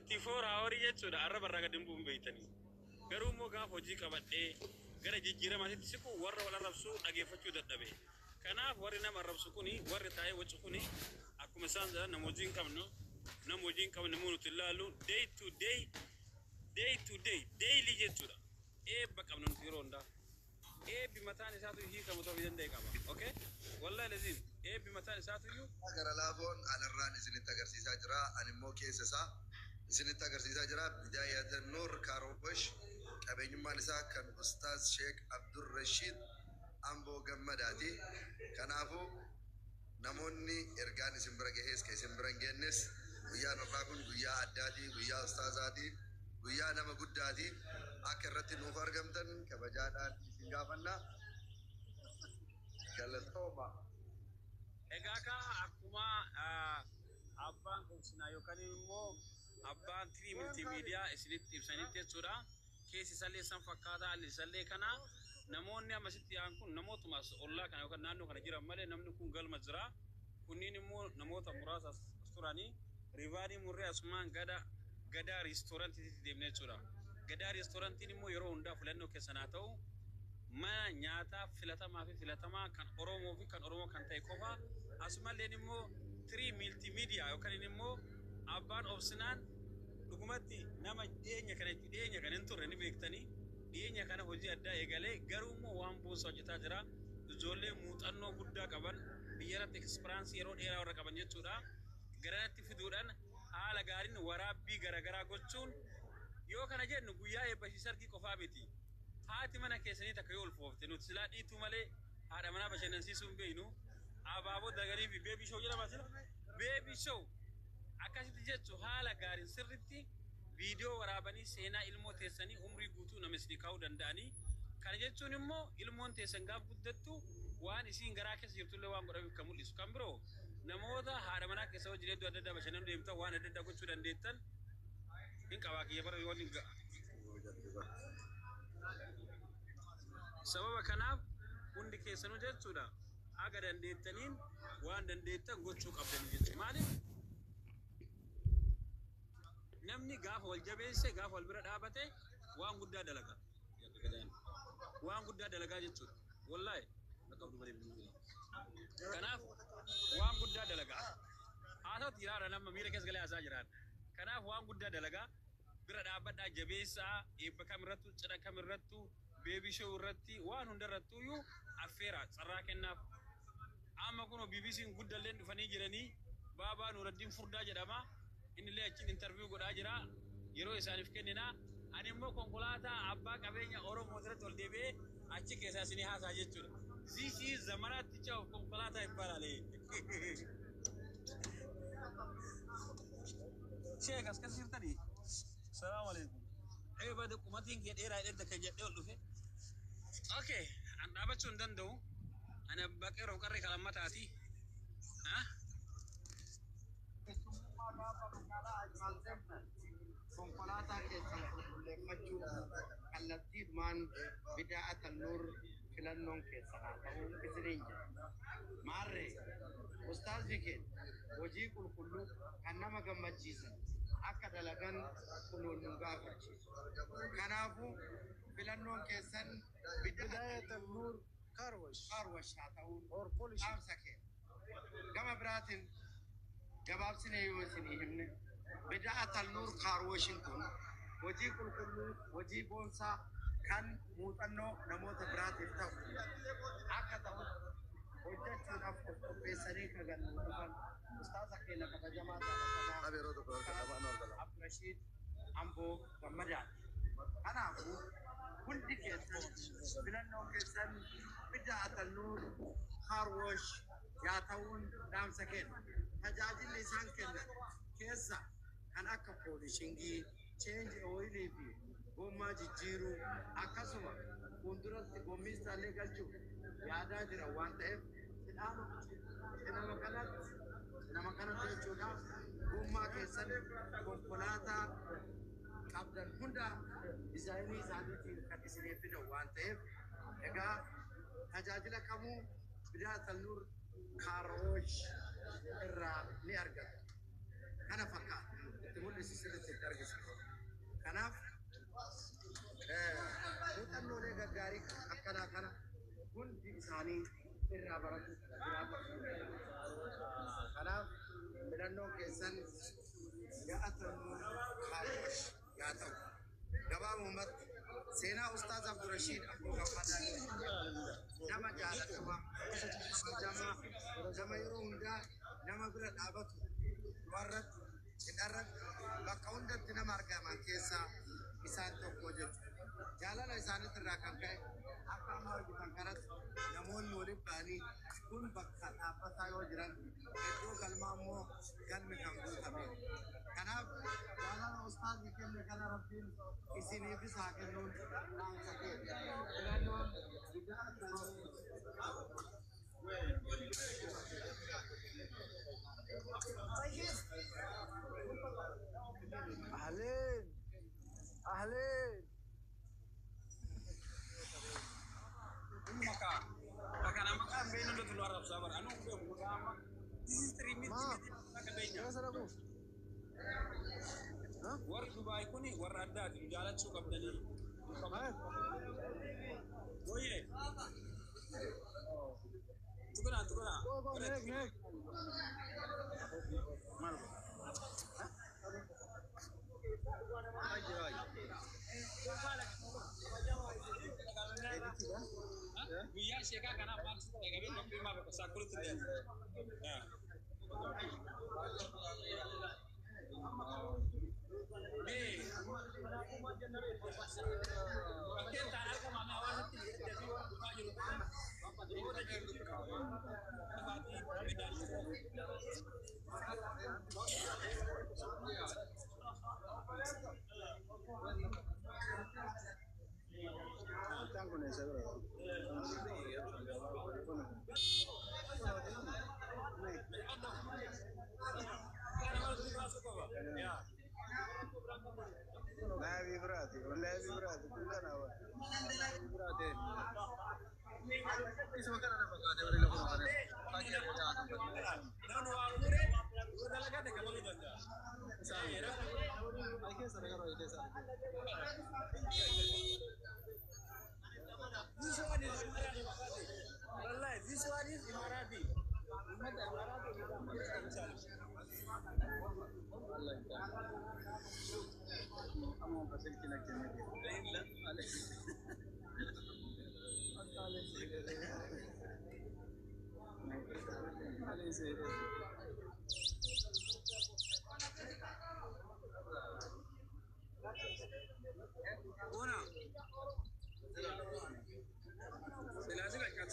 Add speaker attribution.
Speaker 1: 24 hour jechuudha arraba irraa gad hin bu'u hin beektanii. Garuu immoo gaafa hojii qabadhee gara jijjiiramaatitti siqu warra wal arrabsu dhageeffachuu dadhabe. Kanaaf warri nama arrabsu kuni, warri taa'ee wacu kuni akkuma isaan jedhan nama hojii hin qabnu, nama hojii hin qabne immoo nuti hin laallu, day to day, day to day, daily jechuudha. Eebba qabna nuti yeroo hundaa. Eebbi mataan isaatu hiika mataa ofii danda'e qaba. Okay? Wallahi laziim eebbi mataan isaatuyyuu.
Speaker 2: Gara laafoon alarraan isinitti agarsiisaa jira. Ani immoo keessa isaa isinitti agarsiisaa jira. Bidaayat Nuur Car Wash qabeenyummaan isaa kan Ustaaz Sheek Abdurrashiid Amboo Gammadaati. Kanaafuu namoonni ergaan isin bira gahees ka isin bira hin geennes, guyyaan har'aa kun guyyaa addaati, guyyaa ustaazaati, guyyaa nama guddaati. Akka irratti nuuf argamtan kabajaadhaan isin gaafanna. Galatooma.
Speaker 1: Egaa kaa akkuma abbaan Obsinaa yookaan immoo abbaan Tirii Multimedia isinitti ibsanitti jechuudha. Keessi isallee san fakkaata, haalli isallee kana. Namoonni amma asitti yaa'an kun namootuma as ollaa kana yookaan naannoo kana jiran malee namni kun galma jira. Kunniin immoo namoota muraasa as turanii riivaanii murree asumaan gada Gadaa Riistoorantiitti deemne jechuudha. Gadaa Riistoorantiin immoo yeroo hundaa filannoo keessan haa ta'u, mana nyaataa filatamaa fi filatamaa kan Oromoo fi kan Oromoo kan ta'e qofa. Asumalleen immoo Tirii Miiltiimiidiyaa yookaan immoo abbaan Obsinaan dhugumatti nama dhiyeenya kana dhiyeenya kana hin turre ni beektanii, dhiyeenya kana hojii addaa eegalee, garuu immoo waan boonsaa hojjetaa jira. Ijoollee muuxannoo guddaa qaban, biyya irratti experience yeroo dheeraa warra qaban jechuudha. Garanatti fiduudhaan haala gaariin waraabbii garaagaraa gochuun, yoo kana jennu guyyaa eebba fi sargii qofaa miti. Haati mana keessanii takka yoo ulfoofte, nuti silaa dhiituu malee haadha manaa bashannansiisuu hin beeknu. Abaaboo dalaganii fi baby show jedhama sila. Baby show akkasitti jechu haala gaariin sirritti viidiyoo waraabanii seenaa ilmoo teessanii umrii guutuu nama isinii kaa'uu danda'anii. Kana jechuun immoo ilmoon teessan gaaf guddattu waan isiin garaa keessa jirtullee waan godhameef kan mul'isu. Kan biroo, namoota haadha manaa keessa wajjin iddoo adda addaa bashannanuu deemtan, waan adda addaa gochuu dandeettan hin qabaa kiyya bara yoo inni ga'a. Sababa kanaaf hundi keessanuu jechuudha haga dandeettaniin waan dandeettan gochuu qabdanii jechuudha. Maaliif, namni gaafa wal jabeesse, gaafa wal bira dhaabate waan guddaa dalaga. Waan guddaa dalagaa jechuudha. Wallaahi qabdu malee bilbiluu. Kanaaf waan guddaa dalagaa. Haasawatti jiraadha, nama miira keessa galee haasaa jiraan. Kanaaf waan guddaa dalagaa, bira dhaabbadhaa, jabeessaa. Eebba kamirrattu, cidha kamirrattu, baby show irratti, waan hundarrattuyyuu affeera, carraa kennaaf. Amma kunoo BBC'n guddalleen dhufanii jiranii, Baabaa Nuuraddiin Furdaa jedhama. Innillee achiin interview godhaa jira. Yeroo isaaniif kennina. Ani immoo konkolaataa abbaa qabeenya Oromoo irratti ol deebi'ee achi keessaa isinii haasaa jechuudha. This is zamanaatti of konkolaataa ይባላል። Sheek as keessa jirtanii? Salaamu alaikum. Ee bade, qumatiin kee dheeraa jedhee kan jedhee ol dhufe. Okay, an dhaabachuu hin danda'u. Ani abbaa qeerroo qarree kan lammataati. Ah?
Speaker 3: Keessummaa gaafa magaalaa Ajmaan seentan konkolaataa keessan qulqulleeffachuuf kallattiidhumaan Bidaa'atan Nuur filannoon keessan haa ta'u isiniin jedha. Maarree ustaazni keenya hojii qulqulluu kan nama gammachiisan akka dalagan kunuun nu gaafachiisu. Kanaafuu filannoon keessan
Speaker 4: Bidaayatan Nuur Car Wash
Speaker 3: Car Wash haa ta'uun
Speaker 4: or polishing.
Speaker 3: Dhaamsa keenya. Gama biraatiin gabaabsinee yoo isinii himne, Bidaa'atan Nuur Car Washin kun hojii qulqulluu, hojii boonsaa kan muuxannoo namoota biraatiif ta'u akka ta'u hojjechuudhaaf of qopheessanii kan nu dhufan ustaaza keenya kabajamaa jaalatamaa
Speaker 2: Dhabe yeroo tokko harka qabaa nu argama.
Speaker 3: Abdurashiid Amboo Gammadaati. Kanaafuu hundi keessan filannoo keessan Bidaa'atan Nuur Car Wash yaa ta'uun dhaamsa kenna. Tajaajilli isaan kennan keessa kan akka polishingii, change oilii fi gommaa jijjiiruu, akkasuma fuulduratti gommiistaallee galchuuf yaadaa jiran waan ta'eef, cinama kanatti jechuudha, gommaa keessan konkolaataa qabdan hunda dizaayinii isaaniitiin kan isiniif fidan waan ta'eef, egaa tajaajila kamuu Bidaa'atan Nuur Car Wash irraa ni argatu. Kana fakkaata. Itti mul'isi sirriitti itti. argisiisa. Kanaaf muuxannoolee gaggaarii akkanaa kana hundi isaanii irraa baratu jiraatu. Kanaaf filannoon keessan Bidaayatannuur Car Wash yaa ta'u. Gabaabumatti seenaa Ustaaz Abdurashiid Abduu Gammadaa nama jaalatamaa, kabajamaa, nama yeroo hundaa nama bira dhaabatu, du'arratti, cidharratti, bakka hundatti nama argaman keessaa isaan tokko jechuudha. Jaalala isaaniitirraa kan ka'e akka amma argitan kanatti namoonni walitti ba'anii kun bakka dhaabbataa yoo jiran, iddoo galmaa immoo galmi kan guutamedha. Kanaaf jaalala ustaazni kenne kana Rabbiin isiniifis haa kennuun dhaamsa keenya. Filannoon Bidaa
Speaker 4: Ahleen. Ahleen.
Speaker 1: Maqaa kana maqaan beeknu hundatu nu arrabsaa bara. Anuu hin beeku maqaa amma. This is three
Speaker 4: Ma.
Speaker 1: minutes akka beekna.
Speaker 4: Keessa dhaquuf. Ha?
Speaker 1: Warri Dubaay kuni warra addaati, nu jaalachuu qabdanii.
Speaker 4: Maal?
Speaker 1: Ooyee. Tukunaa tukunaa.
Speaker 4: Go go meek meek.
Speaker 3: Maal?
Speaker 1: Guyyaa sheekaa kanaaf maal si ta'e qabee qophii maa bakka saakkurutti hin deemu. Mee bakkeen ta'an argama amma hawaasatti dafii waan dhufaa jiru kana booda jiru.
Speaker 4: Mucaan kun eessa bira? Kun. Laabii biraati. Laabii biraati. Kun kana waa. Biraati.
Speaker 1: Namni waa fuudhee yoo dalagate kabaluu danda'a.
Speaker 4: Ai keessa dhagaa ai keessa.
Speaker 1: This one is Emirati. Wallahi, this one is Emirati. Ummata Emirati.
Speaker 4: Amma basilki na kenne. Ale. Ale.
Speaker 1: Bona. Sila sila kan.